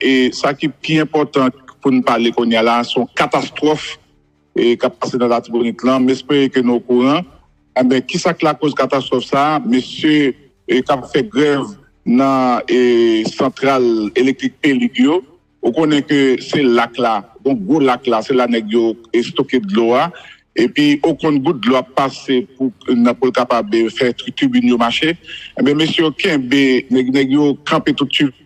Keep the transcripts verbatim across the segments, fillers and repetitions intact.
E sa ki pi enpòtan pou n pale kounye a la, se yon katastwòf e, k ap pase nan Latibonit lan. M espere ke nou okouran. Enben, ki sa k lakoz katastwòf sa a? Mesye e, k ap fè grèv nan e, santral elektrik Pelig yo, ou konnen ke se lak la, donk gwo lak la, se la nèg yo e, stoke dlo a. Epi, okonn gout dlo ap pase pou, nan, pou l kapab e, fè tri- tribin yo mache. Enben, mesye yo kenbe, nèg, nèg yo kanpe tout tribin.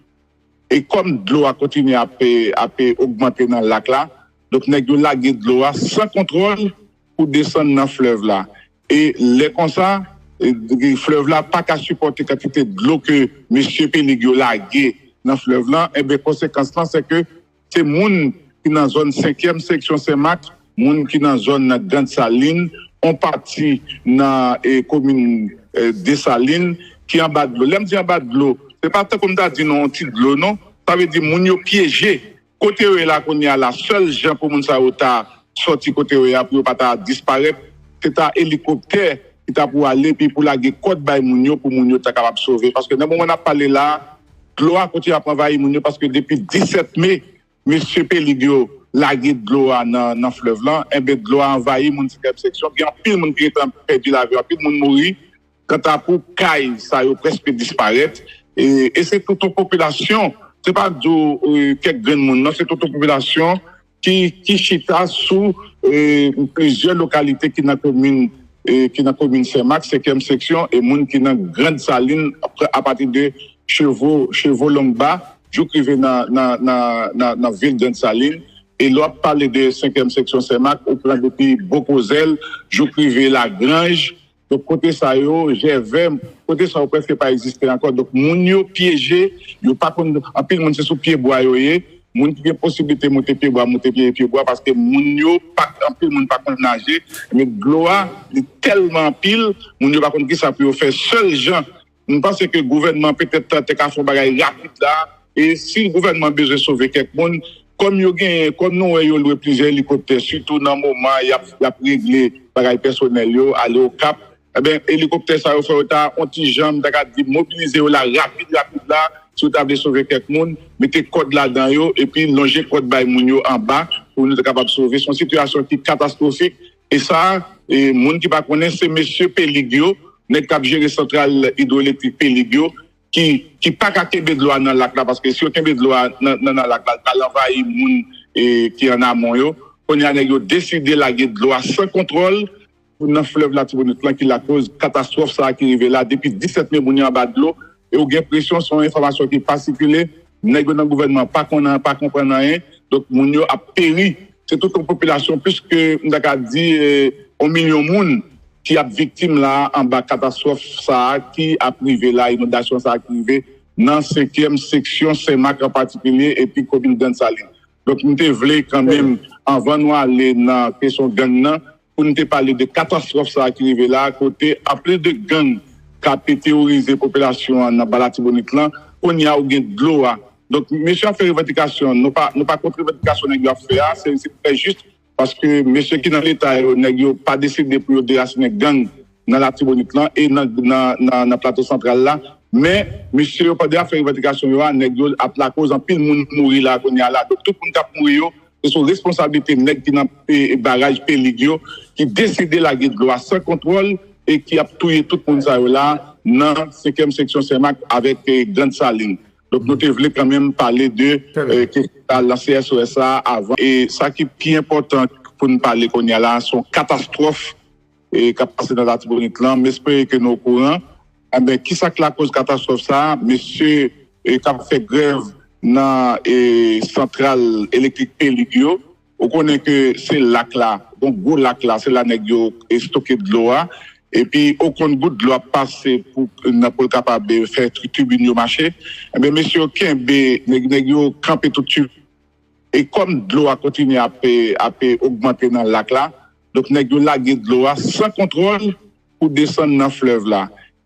E kòm dlo a kontinye ap, ap ogmante nan lak la, donk nèg yo lage dlo a san kontwòl pou desann nan flèv la. E lè konsa, e, flèv la pa ka sipòte kantite dlo ke mesye Pelig yo lage nan flèv lan, enben konsekans lan se ke se moun ki nan zòn senkyèm seksyon Senmak, moun ki nan zòn nan Grand Salin, on pati nan e, komin e, Desalin ki anba dlo. Lè m di anba dlo, se pa tankou m ta di nan yon ti dlo non. Sa vle di moun yo pyeje. Kote yo ye la kounye a la, sèl jan pou moun sa yo ta sòti kote yo ye a pou yo pa ta disparèt, se ta elikoptè ki ta pou ale epi pou lage kòd bay moun yo pou moun yo ta kapab sove. Paske nan moman n ap pale la, dlo a kontinye ap anvayi moun yo paske depi disèt me, mesye Pelig yo lage dlo a nan, nan flèv lan, enben dlo a anvayi moun senkyèm seksyon. Gen anpil moun ki gentan pèdi lavi, anpil moun mouri. Kanta pou kay sa yo prèske disparèt. E, e se tout yon popilasyon, se pa di w e, kèk grenn moun, non, se tout yon popilasyon ki, ki chita sou e, plizyè lokalite ki nan komin e, ki nan komin Senmak, senkyèm seksyon, e moun ki nan Grand Salin, apre- apati de Chevo, Chevo Longba, jouk rive nan, nan, nan, nan, nan vil Grand Salin. E lè w ap pale de senkyèm seksyon Senmak, ou pran depi Bokozèl, jouk rive Lagranj. Donk, kote sa yo, Jèvè, kote sa yo prèske pa egziste ankò. Donk, moun yo pyeje, yo pa konn, anpil moun se sou pyebwa yo ye. Moun ki gen posiblite moute pyebwa, moute pye pyebwa, paske moun yo, pa, anpil moun pa konn naje, men dlo a, li tèlman anpil, moun yo pa konn kisa pou yo fè. Sèl jan, m panse ke gouvènman petèt te ka fè yon bagay rapid la, e si gouvènman bezwen sove kèk moun, kòm yo genyen, kòm nou wè yo lwe plizyè elikoptè, sitou nan moman y ap, y ap regle bagay pèsonèl yo, ale Okap, enben, elikoptè sa yo fò yo ta on ti jan, m ta ka di, mobilize yo la rapid, rapid la, si yo ta vle sove kèk moun, mete kòd ladan yo, epi lonje kòd bay moun yo anba, pou nou ta kapab sove. Se yon sitiyasyon ki katastwofik, e sa, e moun ki pa konnen, se mesye Pelig yo, nèg k ap jere santral idwoelektrik Pelig yo, ki, ki pa ka kenbe dlo a nan lak la, paske si yo kenbe dlo a nan, nan, nan lak la, l pral anvayi moun e, ki an amon yo. Kounye a, nèg yo deside lage dlo a san kontwòl nan flèv Latibonit lan ki lakoz katastwòf sa a ki rive la. Depi disèt me, moun yo anba dlo, e ou gen enpresyon se yon enfòmasyon ki pa sikile. Nèg yo nan gouvènman pa konnen, pa konprann anyen. Donk, moun yo ap peri. Se tout yon popilasyon, plis ke, m ta ka di, e, yon milyon moun ki ap viktim la anba katastwòf sa a ki ap rive la, inondasyon sa a ki rive nan senkyèm seksyon Senmak an patikilye, epi komin Grand Salin. Donk, m te vle kanmenm, anvan nou ale nan kesyon gang nan, pou n te pale de katastwòf sa a ki rive la, kote anplis de gang k ap teworize popilasyon an nan ba Latibonit lan, kounye a ou gen dlo a. Donk, mesye ap fè revandikasyon, nou pa, nou pa kont revandikasyon nèg yo ap fè a, se, se trè jis, paske mesye ki nan Leta yo, nèg yo pa deside pou yo derasinen gang nan Latibonit lan e nan, nan, nan, nan Plato Santral la. Men, mesye yo, pandan y ap fè revandikasyon yo a, nèg yo ap lakoz anpil moun mouri la kounye a la. Donk, tout moun k ap mouri yo, se sou responsablite nèg ki nan e, baraj Pelig yo, ki deside lage dlo a san kontwòl e ki ap touye tout moun sa yo la nan senkyèm seksyon Senmak avèk e, Grand Salin. Donk, nou te vle kanmenm pale de e, kesyon sa nan C S O S a avan. E sa ki pi enpòtan pou n pale kounye a la, se yon katastwòf e, k ap pase nan Latibonit lan. M espere ke nou okouran. Enben, ki sa k lakoz katastwòf sa a? Mesye e, k ap fè grèv nan e, santral elektrik Pelig yo, ou konnen ke se lak la, donk gwo lak la, se la nèg yo e, stoke dlo a. Epi, okonn gout dlo ap pase pou, nan, pou l kapab e, fè tri- tribin yo mache. Enben, mesye yo kenbe, nèg, nèg yo kanpe tout tribin. E kòm dlo a kontinye ap, ap ogmante nan lak la, donk nèg yo lage dlo a san kontwòl pou desann nan flèv la.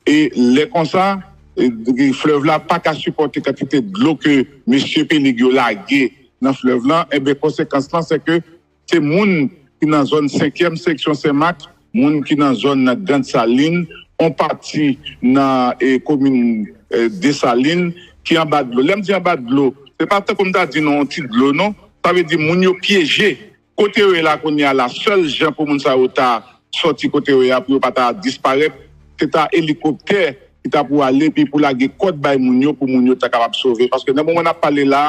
E lè konsa, e, flèv la pa ka sipòte kantite dlo ke mesye Pelig yo lage nan flèv lan, enben konsekans lan se ke se moun ki nan zòn senkyèm seksyon Senmak, moun ki nan zòn nan Grand Salin, on pati nan e, komin e, Desalin ki anba dlo. Lè m di anba dlo, Se pa tankou m ta di nou yon ti dlo, non. Sa vle di moun yo pyeje. Kote yo ye la kounye a la, sèl jan pou moun sa yo ta sòti kote yo ye a, pou yo pa ta disparèt, se ta elikoptè ki ta pou ale, epi pou lage kòd bay moun yo, pou moun yo ta kapab sove. Paske nan moman n ap pale la,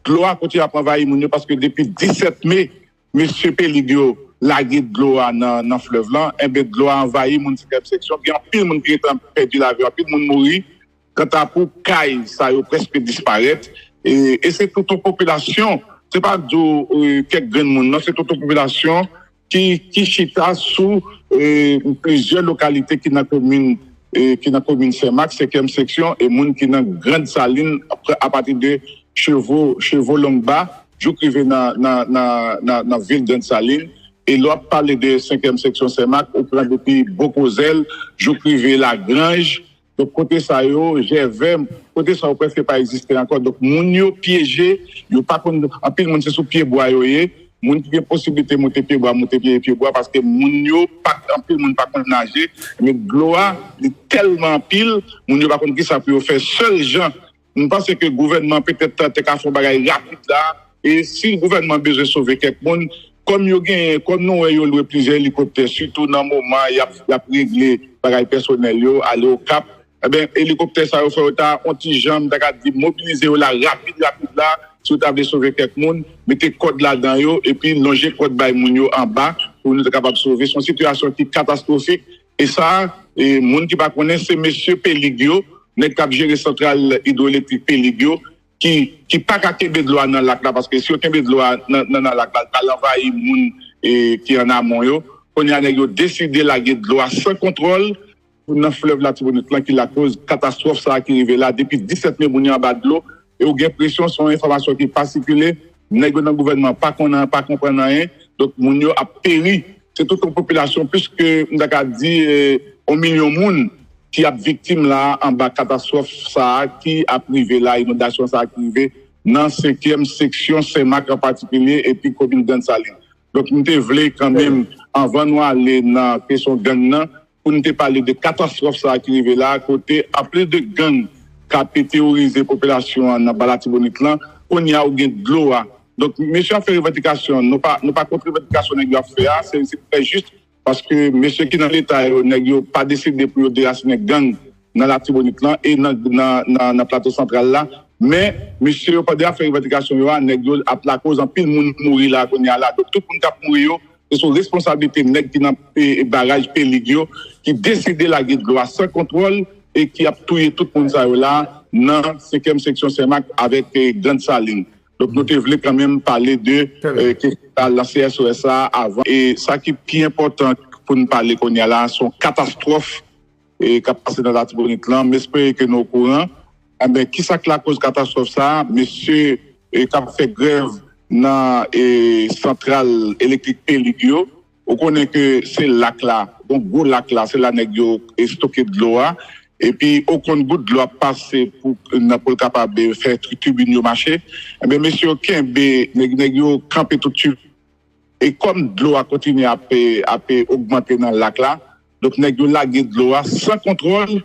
dlo a kontinye ap anvayi moun yo, paske depi disèt me, mesye Pelig yo lage dlo a nan, nan flèv lan, enben, dlo a anvayi moun senkyèm seksyon. Gen anpil moun ki gentan pèdi lavi, anpil moun mouri. Kanta pou kay, sa yo prèske disparèt. E, e se tout yon popilasyon, se pa di w, e, kèk grenn moun, non, se tout yon popilasyon ki, ki chita sou, e, plizyè lokalite ki nan komin, e, ki nan komin Senmak, senkyèm seksyon, e moun ki nan Grand Salin, apre, apati de Chevo, Chevo Long Ba, jouk rive nan, nan, nan, nan, nan vil Grand Salin. E lè w ap pale de senkyèm seksyon Senmak, ou pran depi Bokozèl, jouk rive Lagranj. Donk, kote sa yo, Jèvè, kote sa yo prèske pa egziste ankò. Donk, moun yo pyeje, yo pa konn, anpil moun se sou pye bwa yo ye. Moun ki gen posiblite monte pye bwa, monte pye, pye bwa, paske moun yo, pa, anpil moun pa konn naje. Men dlo a, li tèlman anpil, moun yo pa konn kisa pou yo fè. Sèl jan, m panse ke gouvènman petèt te ka fè yon bagay rapid la. E si gouvènman bezwen sove kèk moun, kòm yo genyen, kòm nou wè yo lwe plizyè elikoptè, sitou nan moman y ap, y ap regle bagay pèsonèl yo, ale Okap, enben, elikoptè sa yo fè yo ta yon ti jan, m ta ka di, mobilize yo la rapid, rapid la, si yo ta vle sove kèk moun, mete kòd ladan yo, epi lonje kòd bay moun yo anba, pou nou ta kapab sove. Se yon sitiyasyon ki katastwofik, e sa, e moun ki pa konnen, se mesye Pelig yo, nèg k ap jere santral idwoelektrik Pelig yo, ki, ki pa ka kenbe dlo a nan lak la, paske si yo kenbe dlo a nan, nan, nan lak la, l pral anvayi moun, e, ki an amon yo. Kounye a, nèg yo deside lage dlo a san kontwòl nan flèv Latibonit lan, ki lakoz katastwòf sa a ki rive la. Depi disèt me, moun yo anba dlo, e ou gen enpresyon se yon enfòmasyon ki pa sikile. Nèg yo nan gouvènman pa konn, pa konprann anyen. Donk, moun yo ap peri. Se tout yon popilasyon, plis ke, m ta ka di, e, yon milyon moun ki ap viktim la anba katastwòf sa a ki ap rive la, inondasyon sa a ki rive nan senkyèm seksyon Senmak an patikilye, epi komin Grand Salin. Donk, m te vle kanmenm, anvan nou ale nan kesyon gang nan, pou n te pale de katastwòf sa a ki rive la, kote anplis de gang k ap teworize popilasyon an nan ba Latibonit lan, kounye a ou gen dlo a. Donk, mesye ap fè revandikasyon, nou pa, nou pa kont revandikasyon nèg yo ap fè a, se, se trè jis, paske mesye ki nan Leta yo, nèg yo pa deside pou yo derasinen gang nan Latibonit lan e nan, nan, nan, nan Plato Santral la. Men, mesye yo, pandan y ap fè revandikasyon yo a, nèg yo ap lakoz anpil moun mouri la kounye a la. Donk, tout moun k ap mouri yo, se sou responsablite nèg ki nan, e, e, baraj Pelig yo, ki deside lage dlo a san kontwòl e ki ap touye tout moun sa yo la nan senkyèm seksyon Senmak avèk, e, Grand Salin. Donk, nou te vle kanmenm pale de, e, kesyon sa, lansè S O S sa a avan. E sa ki pi enpòtan pou n pale kounye a la, se yon katastwòf, e, k ap pase nan Latibonit lan. M espere ke nou okouran. Enben, kisa k lakoz katastwòf sa a? Mesye, e, k ap fè grèv nan, e, santral elektrik Pelig yo, ou konnen ke se lak la, donk gwo lak la, se la nèg yo estoke dlo a. Epi, yon konn gout dlo ap pase pou, nan, pou l kapab, e, fè tri-, tribin yo mache. Enben, mesye yo kenbe, nèg, nèg yo kanpe tout tribin. E kòm dlo a kontinye ap, e, ap, e, ogmante nan lak la, donk nèg yo lage dlo a san kontwòl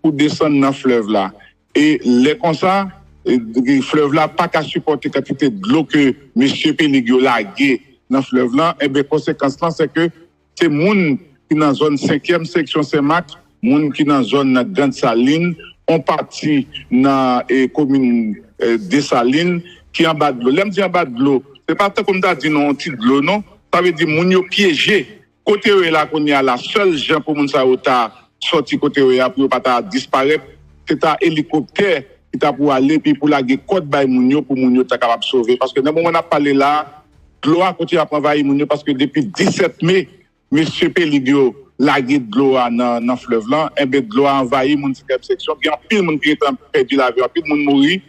pou desann nan flèv la. E lè konsa, e, flèv la pa ka sipòte kantite dlo ke mesye Pelig yo lage nan flèv lan, enben, konsekans lan, se ke se moun ki nan zòn senkyèm seksyon Senmak, moun ki nan zòn nan Grand Salin, yon pati nan, e, komin, e, Desalin, ki anba dlo. Lè m di anba dlo, se pa tankou m ta di nou yon ti dlo, non. Sa vle di moun yo pyeje. Kote yo ye la kounye a la, sèl jan pou moun sa yo ta sòti kote yo ye a, pou yo pa ta disparèt, se ta elikoptè ki ta pou ale, epi pou lage kòd bay moun yo, pou moun yo ta kapab sove. Paske nan moman n ap pale la, dlo a kontinye ap anvayi moun yo, paske depi disèt me, mesye Pelig yo lage dlo a nan, nan flèv lan, enben, dlo a anvayi moun senkyèm seksyon. Gen anpil moun ki gentan pèdi lavi, anpil moun mouri.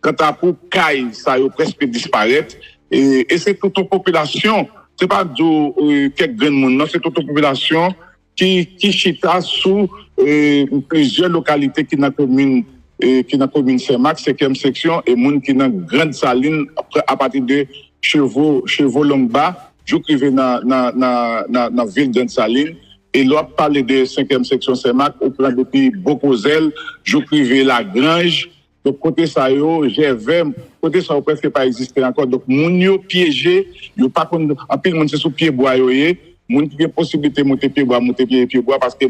Kanta pou kay, sa yo prèske disparèt. E, e se tout yon popilasyon, se pa di w, e, kèk grenn moun, non, se tout yon popilasyon ki, ki chita sou, e, plizyè lokalite ki nan komin, e, ki nan komin Senmak, senkyèm seksyon, e moun ki nan Grand Salin, apre, apati de Chevo, Chevo Long Ba, jouk rive nan, nan, nan, nan, nan vil Grand Salin. E lè w ap pale de senkyèm seksyon Senmak, ou pran depi Bokozèl, jouk rive Lagranj, Donk, kote sa yo, Jèvè, kote sa yo prèske pa egziste ankò. Donk, moun yo pyeje, yo pa konn, anpil moun se sou pye bwa yo ye. Moun ki gen posiblite moute pye bwa, moute pye, pye bwa, paske